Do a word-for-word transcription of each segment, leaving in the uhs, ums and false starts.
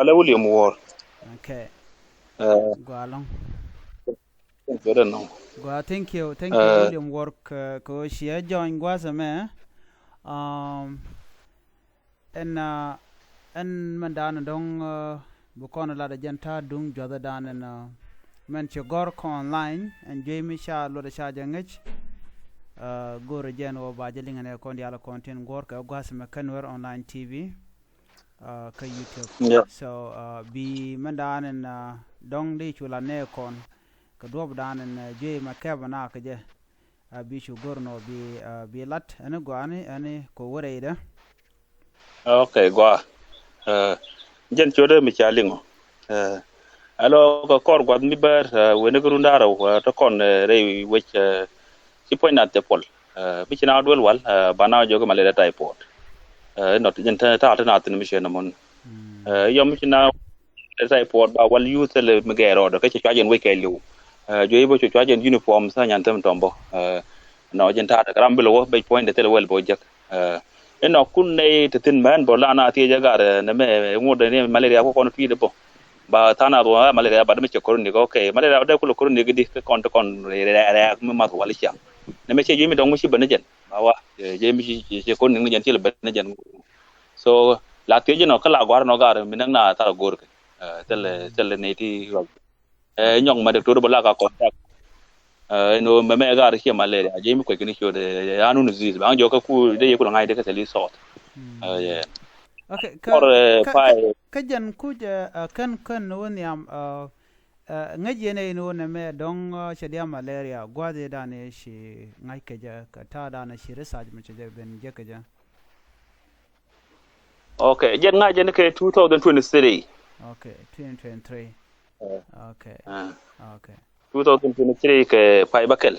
Ala William Wor. Okay. Gua lɔŋ. Gua, thank you, thank you William Wor kɛ ɣöö ciɛ join gua̱a̱th ɛmɛ. Ɛn ɛn mɛn da̱a̱n dɔ̱ŋ bi kɔn lat ɛ jɛn ta̱a̱ duŋ juathɛ da̱a̱n ɛn mɛn ci gɔ̱r kɔn online ɛn juey mi ca luɔt ɛ ca jɛ ŋäc. Go̱o̱rɛ jɛn wä ba jɛ liŋɛ nɛ kɔn diaal kɔn tin guɔ̱r kɛ gua̱a̱th ɛmɛ kä Nuer Online T V. Kä YouTube. So bi mɛn da̱a̱n ɛn dɔ̱ŋ di cu lat nɛ kɔn kɛ duɔ̱p da̱a̱n ɛn juey mɛ kɛp ɛn a kɛ jɛ. A bi cu go̱r nɔ bi bi lat ɛn gua̱a̱ni ɛn ko wä rɛydä. Ok, gua. Jɛn codɛ mi ca liŋɔ. Alo kɛ kɔr gua̱th mi bär weni kɛ run da̱rɛw tɔ kɔn rɛy wec. Ci puɔ̱ny nath cɛ puɔl. Mi ci na duel wal ba na jɔk malaria typhoid. Inɔ jɛn ta̱a̱ ti nath ni mi cɛ nɔmɔn. Yɔm mi ci na typhoid ba wal yuth thilɛ mi gɛɛr rɔɔdɛ kä cɛ cuac ɛn wec kɛɛliw. Juey bä cɛ cuac ɛn uniform tha̱a̱ny an thäm tɔm bä. Nɔ jɛn ta̱a̱ ram bi lɛ wä bec puɔ̱nydɛ thilɛ wɛl bä wä jek. Inɔ kun nɛy te thi̱n mɛn bä la na thiecä gar nɛ mɛ ŋot ni malaria kɔ kɔn tui̱dɛ bä. Ba tha̱a̱n a ruɔ malaria ba dämɛ cɛ chronic, ok, malaria dee kulɛ chronic di kä kɔn te kɔn rɛɛk mi math wal ciaŋ. Nɛ mɛ cɛ juey mi dɔŋ mi ci ben ni jɛn ba wa jɛ mi ci chronic ni jɛn ci lɛ ben ni jɛn. So la thiec inɔ kä la gua̱r inɔ gar mi näk na thar a go̱r kɛ. Thilɛ thilɛ nɛy ti nyɔk ma doctor bä la ka contact. Ɛn ɣöö mɛmɛ gar ciɛ malaria jɛ mi kuec kɛ ni ciöt. Anun disease ba ŋ jɔk kä ku dee yɛ kulɛ ŋa̱c dee kä thil i̱ thɔɔth. Kɔr kä kä jɛn kuc ɛ kän kän ni wä nhiam. Ŋäc yɛn ɛ in wä nɛmɛ dɔ̱ŋ cɛ diaal malaria gua̱a̱th i̱ da̱a̱n i̱ ci ŋa̱c kɛ jɛ kɛ ta̱a̱ da̱a̱n i̱ ci research mi cɛ jɛ ben jɛ kɛ jɛ. Ok, jɛn ŋa̱c jɛn kɛ two thousand twenty-three. Ok, twenty twenty-three. Ok. Ok. Two thousand twenty-three kɛ pay bä kɛl.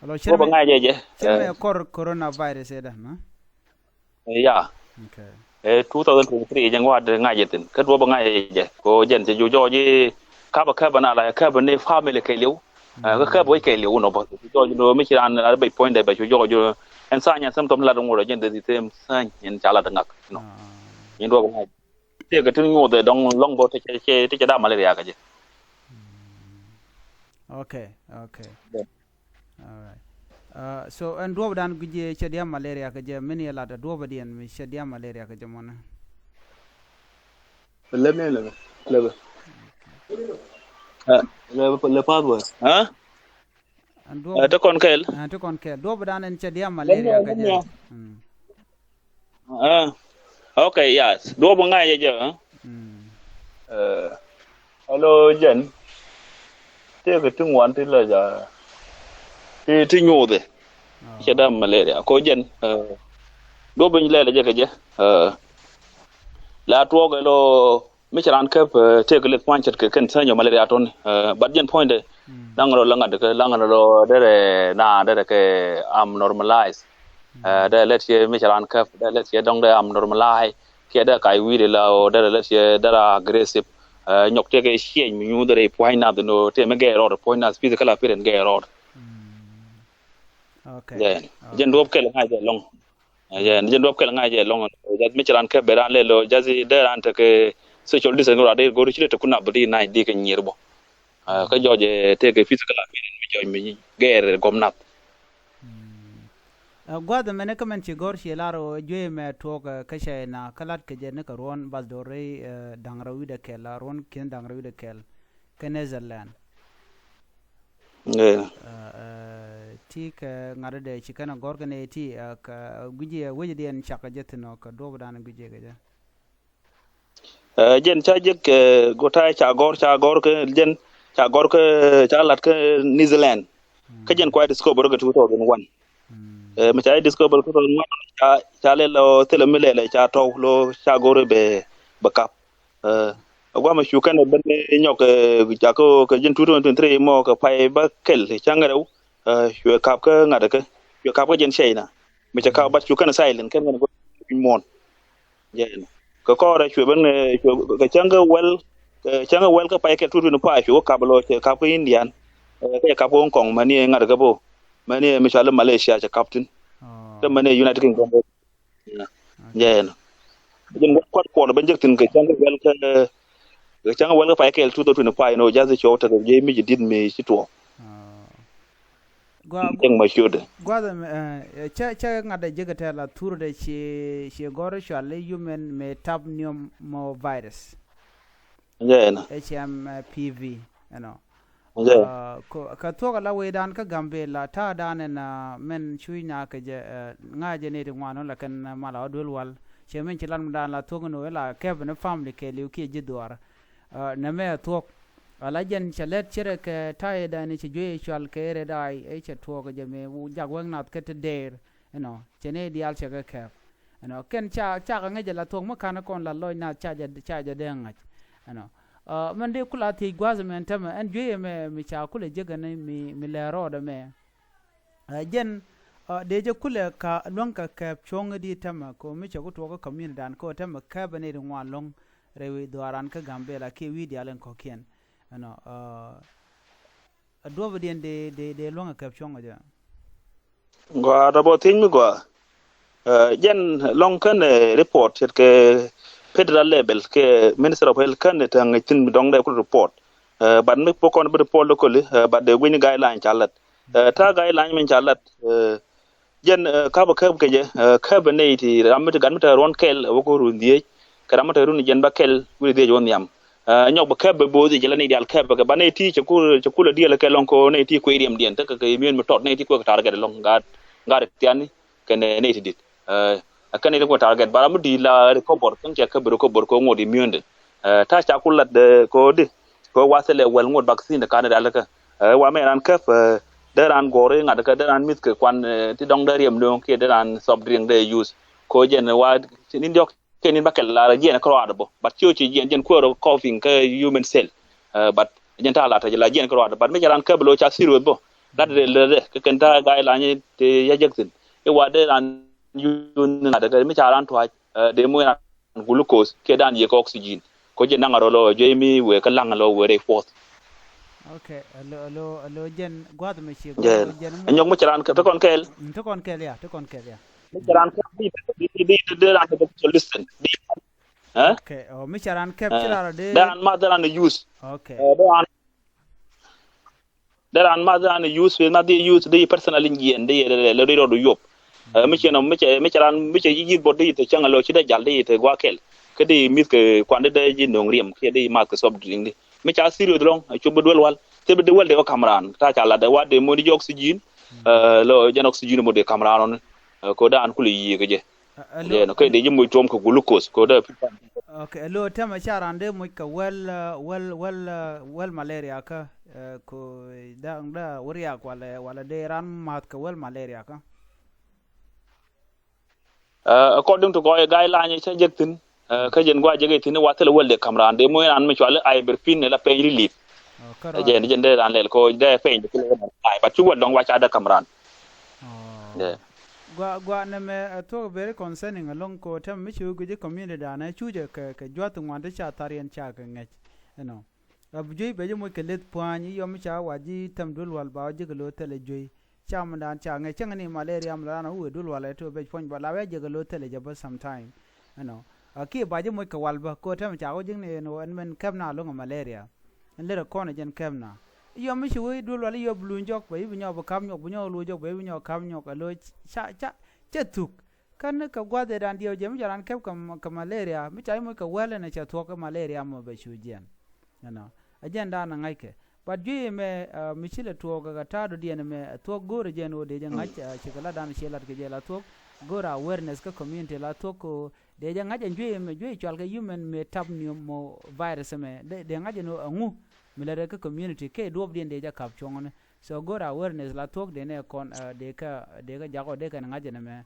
Alo cɛn mɛ ŋa̱c jɛ jɛ cɛn mɛ kɔr coronavirus ɛ dä mɛ. Ya. Ɛ two thousand twenty-three jɛ ŋuat ŋa̱c jɛ thin kä duɔp ŋa̱c jɛ jɛ ko jɛn cɛ ju jɔɔc i̱ käpä käpä na la käpä ni family kɛɛliw. Kä käpä wec kɛɛliw nɔ bä jɔɔc nɔ mi ci raan a bec puɔ̱nydɛ bɛ cu jɔɔc. Ɛn tha̱a̱ny ɛn thäm tɔm lat ŋuɔt jɛn the same tha̱a̱ny ɛn ca lat ŋak nɔ. Yɛn duɔp ŋa̱c tëëkɛ tin nyuuth ɛ dɔŋ lɔŋ bä ti cɛ ti cɛ dam malaria kɛ jɛ. Ok, ok. Alright. So ɛn duɔpdan guic cɛ diaal malaria kɛ jɛ min yɛ lat ɛ duɔpdiɛn mi cɛ diaal malaria kɛ jɛ mɔnɛ. Lɛpɛ lɛpɛ lɛpɛ lɛpɛ lɛpɛ pathway. Ɛn duɔp te kɔn kɛl. Te kɔn kɛl duɔpdan ɛn cɛ diaal malaria kɛ jɛ. Ah, ok, yes. Duɔp ŋa̱c jɛ jɛ. Alo jɛn tëëkɛ ti ŋuan ti lɛ ja ti ti nyuuth. Cɛ dam malaria ko jɛn. Duɔp in lɛl jɛ kɛ jɛ. La tuɔɔk ɛ lo mi cɛ raan käp tëëkɛ lith pua̱ny ce̱tkɛ kɛn tha̱a̱ny ɔ malaria tɔn. But jɛn puɔ̱nydɛ laŋ rɔ la ŋa̱t kɛ laŋ rɔ derɛ na derɛ kɛ am normalize. Dee lɛt ciɛ mi cɛ raan käp dee lɛt ciɛ dɔŋ dee am normalize. Kiɛ dee kac wi̱i̱dɛ la ɔ dee lɛt ciɛ dee ra aggressive. Nyɔk tiɛ kɛ ciɛny mi nyuuth rɛy pua̱ny nath ni ɔ tiɛ mi gɛɛ rɔɔd pua̱ny nath physical appearance gɛɛ rɔɔd. Jɛn duɔp kɛl ŋa̱c jɛ lɔŋ. Jɛn duɔp kɛl ŋa̱c jɛ lɔŋ. Jɛ mi cɛ raan käp bɛ raan lɛ lɔ jɛ dee raan tekɛ social distance ŋot a dee go̱r ci dee te kun a bɛ di nac di kɛ nyier bɔ. Kä jɔɔc ɛ tëëkɛ physical appearance mi jɔɔc mi gɛɛr gɔm nath. Gua̱th ɛmɛn kä mɛn ci gɔ̱r ci lar ɣöö juey mɛ tuɔɔk kä China kä lat kɛ jɛ ni kɛ ruɔ̱n bath do̱r rɛy da̱ŋ rɛw wi̱cdɛ kɛl a ruɔ̱n ki̱n da̱ŋ rɛw wi̱cdɛ kɛl kä Netherland. Ti kɛ ŋa̱t dee ci kɛn a gɔ̱r kɛn ɛ ti guici ɛ wecdiɛn cak kɛ jɛ thi̱n ɔ kɛ duɔ̱ɔ̱pdan guici kɛ jɛ. Jɛn ca jek ɛ go̱ta̱a̱ ca gɔ̱r ca gɔ̱r kä jɛn ca gɔ̱r kä ca lat kä New Zealand. Kä jɛn kua discover kä two thousand one. Ɛ mi ca discover two thousand one ca ca lɛ lɔ thilɛ mi lɛ lɛ ca tɔw lo ca gɔ̱r bɛ bɛ kap. Ɛ guamɛ cu kɛn ɛ ben nyɔk ɛ ca kä kɛ jɛn two thousand twenty-three mɔ kɛ pay bä kɛl ca ŋɛrɛw. Cuɛ kap kä ŋa̱t kä cuɛ kap kä jɛn China. Mi cɛ kap bat cu kɛn silent kɛn kɛn go̱ muɔ̱ɔ̱n. Jɛn kɛ kɔrɛ cuɛ ben kɛ cäŋ kä wɛl kɛ cäŋ kä wɛl kä pay kɛ two twenty five cuɛ kap lɔ cɛ kap kä Indian. Kɛ kap kä Hong Kong mani ŋa̱t kä bo mani mi cɔal Malaysia cɛ kap tin. Kä mani United Kingdom. Jɛn jɛn kuat kuɔt ben jek thin kɛ cäŋ kɛ wɛl kɛ, kɛ cäŋ kɛ wɛl kɛ pay kɛɛl two thousand twenty-five, nɔ jath cɔw tekɛ jɛ mi jɛ dit mi ci tuɔɔk. Gua, cäŋ ma ciötdɛ. Guath, eh, cä, cä ŋa̱t dɛ jek tɛl a thur dɛ ci, ci gɔr cual i̱ human metapneumovirus. Jɛ ɛn. H M P V, you know. Jɛ. Ah, ko, ka thuɔk ala wecdan kä Gambela, ta̱a̱dan ɛn, ah, mɛn cuc na kɛ jɛ, eh, ŋa̱ jɛ nɛy ti ŋuan wä la kɛn, eh, mal a wä duel wal. Cɛ min ci lat mi dan la thuɔk ni wä la kɛp ni family kɛɛliw kiɛ ji̱ dhuaar. Ah, nɛmɛ a thuɔk. Ala jɛn cɛ lɛt cɛ rɛ kɛ ta̱a̱ dan ci juey cual kɛ rɛ da̱a̱y, eh, cɛ tuɔɔk jɛ mi wu jak wek nath kä ti dɛɛr. Ɛnɔ, cɛ ni diaal cɛ kɛ kɛp. Ɛnɔ, kɛn ca, ca kɛ ŋäc ala thuɔ̱k mi ka̱n kɔn la lɔc na ca jɛ, ca jɛ dee ŋa̱c. Ɛnɔ. Ɛ, mɛn dee kula thiec gua̱a̱th mɛn tämɛ, ɛn juey mɛ, mi ca kulɛ jek ɛn mi, mi lɛ rɔɔdɛ mɛ. Ɛ, jɛn, ɛ, dee jɛ kulɛ ka luäŋ kɛ kɛp cuɔ̱ŋ di tämɛ, ko mi cɛ ku tuɔɔk kä community dan, ko tämɛ kɛp ɛn iri ŋuan luäŋ rɛy wi̱i̱ dhuaaran kä Gambela kiɛ wi̱i̱ diaal ɛn kɔ̱kiɛn. Ɛnɔ, ɛ, a duɔ̱ɔ̱pdiɛn dee, dee, dee luäŋ a kɛp cuɔ̱ŋ a jɛ. Gɔaa, dɔ̱bɔ thiec mi gɔaa. Ɛ, jɛn lɔŋ kɛn, ɛ, report ce̱tkɛ federal level kɛ Minister of Health kɛn, ɛ, te ŋäc thi̱n mi dɔ̱ŋ dee kul report. Ɛ, but mi bä kɔn bi report locally, ɛ, but dee gui̱ny guideline ca lat. Ɛ, ta̱a̱ guideline min ca lat, ɛ, jɛn, ɛ, käp ɛ käp kɛ jɛ, ɛ, käp ɛ nɛy ti ram mi ti gat mi te ruɔ̱n kɛl, ɛ, wä kɛ run dhieec, kɛ ram mi te run jɛn bä kɛl, wi̱ni dhieec wä nhiam. Ɛ, nyɔk bɛ kɛp bɛ bo̱o̱th i̱ jɛ la nɛy diaal kɛp bɛ kɛ ba nɛy ti cɛ kul, cɛ kul a diɛl kɛ lɔŋ ko nɛy ti kuec riɛm diɛn tekɛ kɛ immune mi tɔt nɛy ti kuec kɛ target lɔŋ gaat, gaat thiani kɛnɛ nɛy ti dit. Ɛ, ɛ kɛn nɛy ti kuec target ba ram mi di̱i̱t la recover, kɛn cɛ kɛp bɛ recover ko ŋot immune di. Ɛ, ta̱a̱ ca kul lat, ɛ, ko di, ko wathilɛ wɛl ŋot vaccine di kanɛ rialikä. Ɛ, wa mɛ ran kɛp, ɛ, dee ran gɔri ŋa̱t kɛ dee ran mi̱th kɛ kuan, ɛ, ti dɔŋ dee riɛm no̱o̱ŋ kiɛ dee ran soft drink dee use. Ko jɛn wa ni diɔk kɛ nin ba kɛl la jiɛn kɛ ruaadɛ bä. But cio ci jiɛn, jiɛn kuäär coughing kä human cell. Ɛ, but jiɛn ta̱a̱ la tɛc la jiɛn kɛ ruaadɛ. But mi cɛ ran käp lo ca serious bä. Lat rɛ lɛ rɛ kɛ kɛn ta̱a̱ guideline ti ya jek thin. I̱ wa dee ran yun ŋa̱t kɛ mi ca ran tuac. Ɛ, dee moc ran glucose kiɛ dan yek oxygen. Ko jɛ naŋ a rɔ lɔ juey mi wee kä laŋ lɔ wee rɛy puɔth. Okay, alo, alo, alo jɛn gua̱th mi ci jɛn. Gua̱th jɛn mu. Nyɔk mi cɛ ran kɛ, te kɔn kɛɛl. Mm, te kɔn kɛɛl ya, te kɔn kɛɛl ya. Mi cɛ ran kɛ, di, di, di, di, di ran kɛ social distance. Di, eh? Okay, oh, mi cɛ ran kɛp ci ran di. Dee ran ma, dee ran use. Okay. Ɛ, dee ran Dee ran math, dee ran use, math di use, di personal in jiɛn, di lɛ di rɔɔdu yop. Ɛ, mi cɛ nɔ, mi cɛ, mi cɛ ran, mi cɛ yi̱th bɔt di te cäŋ alo ci dee jal di te gua̱a̱ kɛl. Kä di mi̱th kɛ kuan di dee ji̱ no̱o̱ŋ riɛm, kiɛ di math kɛ soft drink di. Mi ca serious lɔŋ, ɛ, cop bi duel wal. Thil bi di wal dee wä ka̱m raan. Ta̱a̱ ca lat dee wa dee mo̱ di ji̱ oxygen. Ɛ, lɔ jɛn oxygen mo̱ dee ka̱m raan ɔni. Ɛ, ko daan kulɛ yiëë kɛ jɛ. Ɛ, ɛ, lo- Jɛ nɔ, kɛ dee ji̱ moc tuɔm kɛ glucose, ko dee. Okay, ɛ, lo tɛmɛ ca ran dee moc kɛ wɛl, ɛ, wɛl, wɛl, ɛ, wɛl malaria kä, ɛ, ko da̱ŋ dee wä riak walɛ, walɛ dee ran math kɛ wɛl malaria kä. Ɛ, according to gɔɔy guideline cä jek thi̱n, ɛ, kä jɛn gua̱a̱ jek thi̱n wa thilɛ wɛl dee ka̱m ran, dee moc ran mi cuali ibuprofen la pain relief. Oh, kä ɛ jɛn, jɛn dee ran lɛl ko dee pain dee thilɛ wɛl dee ka̱m ran. But cu wɛl dɔŋ wa ca dee ka̱m ran. Oh. Yeah. Gua, gua nɛmɛ, ɛ, thuɔ̱k very concerning alɔŋ ko tɛm mi ci wä guic community danɛ cucɛ kɛ, kɛ juath ŋuan ti ca thar yɛn ca kɛ ŋɛc. Ɛnɔ. Ɛ bi juey bɛ ji̱ moc kɛ leth pua̱ny i̱ yɔm mi ca wa ji̱ tɛm duel wal ba wä ji̱ kɛ lo̱ thilɛ juey. Ca mi dan ca ŋɛc cäŋ ni malaria mi la ran a wee duel wal ɛ ti wä bɛ puɔ̱ny ba la wee ji̱ kɛ lo̱ thilɛ jɛ bä sometime. Ɛnɔ. Ɛ kiɛ ba ji̱ moc kɛ wal bä ko tɛm ca wä ji̱ ni ɛn wä ɛn mɛn kɛp na lo̱ŋ malaria. Ɛn lerɛ kɔn ɛ jɛn kɛp na. I̱ yɔm mi ci wee duel wal i̱ yɔp luny jɔk bɛ i̱ bi nyɔk bi ka̱m nyɔk bi nyɔk luny jɔk bɛ i̱ bi nyɔk ka̱m nyɔk ɛ lo̱ ca, ca, cɛ thuk. Kän kɛ gua̱th ɛ dan diɛw jɛ mi ca ran kɛp kɛ, kɛ malaria mi ca i̱ moc kɛ wɛl ɛn ɛ cɛ thuɔk kɛ malaria mɔ bɛ cu jiɛn. Ɛnɔ. Ɛ jɛn dan ɛ ŋa̱ckɛ. But juey ɛmɛ, ɛ, mi ci lɛ tuɔɔk kɛ kɛ ta̱a̱ dɔ̱diɛn ɛmɛ, ɛ, thuɔ̱k go̱o̱rɛ jɛn ɣöö dee jɛ ŋa̱c, ɛ, ci kɛ la dan ci lat kɛ jɛ la thuɔ̱k, go̱o̱rɛ awareness kä community la thuɔ̱k kɛ ɣöö dee jɛ ŋa̱c ɛn juey ɛmɛ, juey cual kɛ human metapneumovirus ɛmɛ, dee, dee ŋa̱c ɛn ɣöö ɛŋu mi lät rɛ kä community kɛ duɔ̱ɔ̱pdiɛn dee jɛ ka̱p cuɔ̱ŋni. So go̱o̱rɛ awareness la thuɔ̱k dee nɛ kɔn, ɛ, dee kä, dee kä jak ɔ dee kɛn ŋa̱c ɛn ɛmɛ.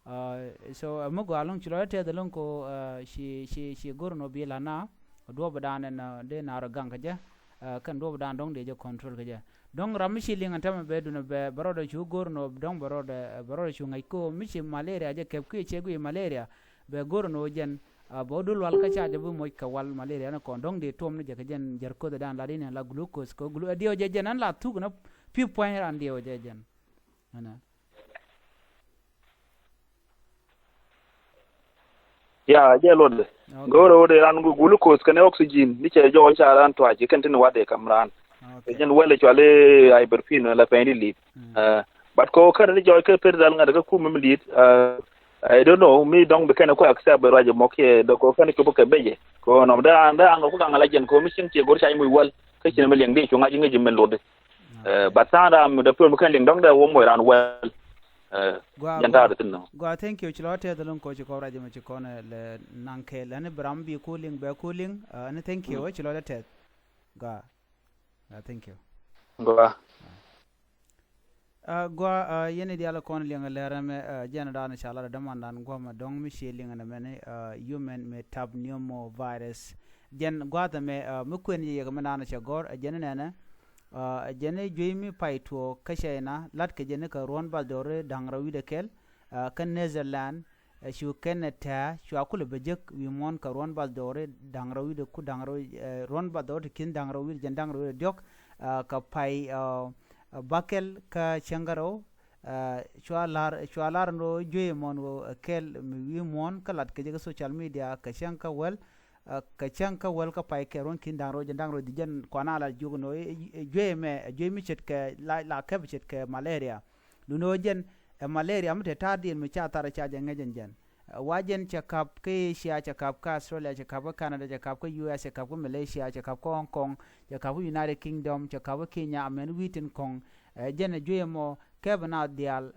Ɛ, so, ɛ, mi gɔaa lo̱ŋ ci lɔcdä tɛth lo̱ŋ ko, ɛ, ci, ci, ci go̱r nɔ bi la na, duɔ̱ɔ̱p dan ɛn, ɛ, dee na rɔ gaŋ kä jɛ, ɛ, kɛn duɔ̱ɔ̱p dan dɔ̱ŋ dee jɛ control kä jɛ. Dɔ̱ŋ ram mi ci liŋ ɛn tämɛ bɛ dun ɛ bɛ, bɛ rɔɔdɛ cu go̱r nɔ dɔ̱ŋ bɛ rɔɔdɛ, ɛ, bɛ rɔɔdɛ cu ŋäc ko, mi ci malaria jɛ kɛp kiɛ cɛ guiy malaria, bɛ go̱r nɔ jɛn, ɛ, bɛ wä dul wal kä ca jɛ bi moc kɛ wal malaria ni kɔn dɔ̱ŋ dee tuɔm ni jɛ kɛ jɛn jɛr koth dan la di ni la glucose kɛ glu-, ɛ, diɛw jɛ jɛn ɛn la thuk ni pi pua̱ny ran diɛw jɛ jɛn. Ɛnɛ. Ya, jɛ luɔt dɛ. Go̱o̱rɛ wä dee ran glucose kɛnɛ oxygen ni cɛ jɔɔc ca ran tuac kɛn tin wat dee kam ran. Kɛ jɛn wɛl cuali hyperfin la pɛn di lip. But kɔ kɛn ni jɔɔc kɛ per dal ŋa̱t kɛ kum mi lit. I don't know mi dɔŋ bi kɛn kɔ accept bɛ ruac mɔk yɛ dɔ kɔ kɛn kɛ bukɛ bɛjɛ kɔ nɔm dee an dee an kɔ kaŋ la jɛn kɔ mi cin tiɛ go̱r ca imuc wɛl kɛ cin mi liɛŋ di cu ŋa̱c ŋäc mi luɔt di. But ta̱a̱ ram mi dee piɔl mi kɛn liɛŋ dɔŋ dee wä muɔc ran wɛl. Jɛn ta̱a̱ dee thin nɔ. Gua, thank you. Ci lɔ tɛth loŋ kɔ ci kɔ ruac mɛ ci kɔn lɛ naŋ kɛɛl ɛn bi ram bi ku liŋ bɛ ku liŋ ɛn thank you ci lɔ tɛth. Gua. Thank you. Gua. Gua, yɛn i̱ diaal kɔn liɛŋ lɛr ɛmɛ jɛn dan ca lat dämandan guɔmɛ dɔ̱ŋ mi cie liŋ ɛn ɛmɛni human metapneumovirus. Jɛn gua̱th ɛmɛ mi kuën yɛ yɛk mi dan cɛ gɔr ɛ jɛn nɛnɛ. Ɛ jɛn i̱ juey mi pay tuɔɔk kä China lat kɛ jɛn i̱ kɛ ruɔ̱n bathdɔri da̱ŋ rɛw wi̱cdɛ kɛl kä Netherland. Cu kɛn ɛ tɛ̱̈ɛ̱̈ cua kulɛ bɛ jek wi̱i̱ muɔ̱ɔ̱n kɛ ruɔ̱n bathdɔri da̱ŋ rɛw wi̱cdɛ ku da̱ŋ rɛw ruɔ̱n bathdɔri ti ki̱n da̱ŋ rɛw wi̱cdɛ jɛn da̱ŋ rɛw wi̱cdɛ diɔ̱k. Kɛ pay bäkɛl kä cäŋ kä rɛw cua lar cua lar ni ɣöö juey ɛmɔn ɣöö ɛ kɛl mi wi̱i̱ muɔ̱ɔ̱n kä lat kɛ jɛ kä social media kɛ cäŋ kä wäl. Kɛ cäŋ kä wäl kä pay kɛ ruɔ̱n ki̱n da̱ŋ rɛw jɛn da̱ŋ rɛw dhi̱c jɛn kuana la jiök ni ɣöö juey ɛmɛ ɛ juey mi ce̱tkɛ la kɛp ce̱tkɛ malaria. Lun ɣöö jɛn ɛ malaria mi te ta̱a̱diɛn mi ca thar ca jɛ ŋäc ɛn jɛn. Wa jɛn cɛ kap kä Asia, cɛ kap kä Australia, cɛ kap kä Canada, cɛ kap kä U S, cɛ kap kä Malaysia, cɛ kap kä Hong Kong, cɛ kap kä United Kingdom, cɛ kap kä Kenya, amɛn wi̱i̱ tin kɔŋ. Jɛn ɛ juey ɛmɔ kɛpɛ na dhial.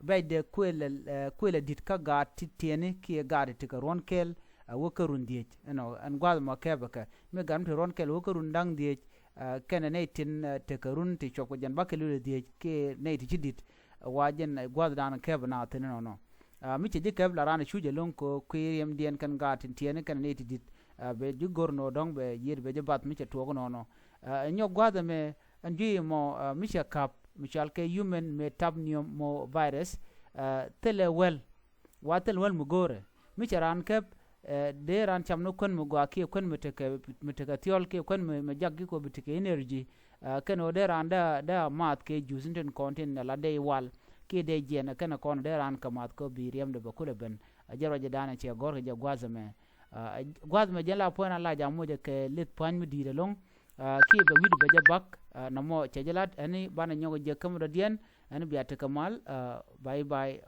Bɛcdɛ kuël ɛ di̱t kä gaat ti tiɛni kiɛ gaat ti kɛ ruɔ̱n kɛl. Wä kä run dhiec ɛnɔ ɛn gua̱th ɛmɔ kɛpɛ kɛ mi gaat mi te ruɔ̱n kɛl wä kä run da̱ŋ dhiec. Kɛnɛ nɛy tin tekɛ run ti cuɔp kɛ jɛn bakɛ lul ɛ dhiec kiɛ nɛy ti ci di̱t. Wa jɛn gua̱thdan kɛpɛ na thi̱n ɛnɔnɔ. Mi cɛ ji̱ kɛp la raan cuc ɛlɔ̱ŋ kɛ kui̱ riɛmdiɛn kɛn gaat tin tiɛni kɛn ni ti di̱t. Bɛ ji̱ go̱r nɔ dɔ̱ŋ bɛ yiet bɛ ji̱ bath mi cɛ tuɔɔk nɔnɔ. Ɛ nyɔk gua̱th ɛmɛ ɛn juey ɛmɔ mi cɛ kap mi cɔal kɛ human metapneumovirus. Thilɛ wäl wa thil wäl mi go̱o̱rɛ mi cɛ raan kɛp. Dee raan cam ni kuän mi gɔaa kiɛ kuän mi tekɛ mi tekɛ thiɔl kiɛ kuän mi jak ji̱ kɔ bi tekɛ energy. Kɛn ɣöö dee raan dee dee a maath kɛ juice ni tin kɔn tin ala dee iwal kiɛ dee jiɛn kɛn kɔn dee raan kɛ maath kɛ bi riɛmdɛ bɛ kulɛ ben. A jɛ ruacɛ daanɛ cɛ gɔ̱r kɛ jɛ gua̱th ɛmɛ. Gua̱th ɛmɛ jɛn la puɔ̱n a lac a moc kɛ lith pua̱ny mi di̱i̱t ɛlɔ̱ŋ. Kiɛ bɛ wi̱cdɛ bɛ jɛ bak. Nɔmɔ cɛ jɛ lat ɛn banɛ nyɔk jɛ käm dɔ̱diɛn ɛn bia tekɛ mal. Bye bye.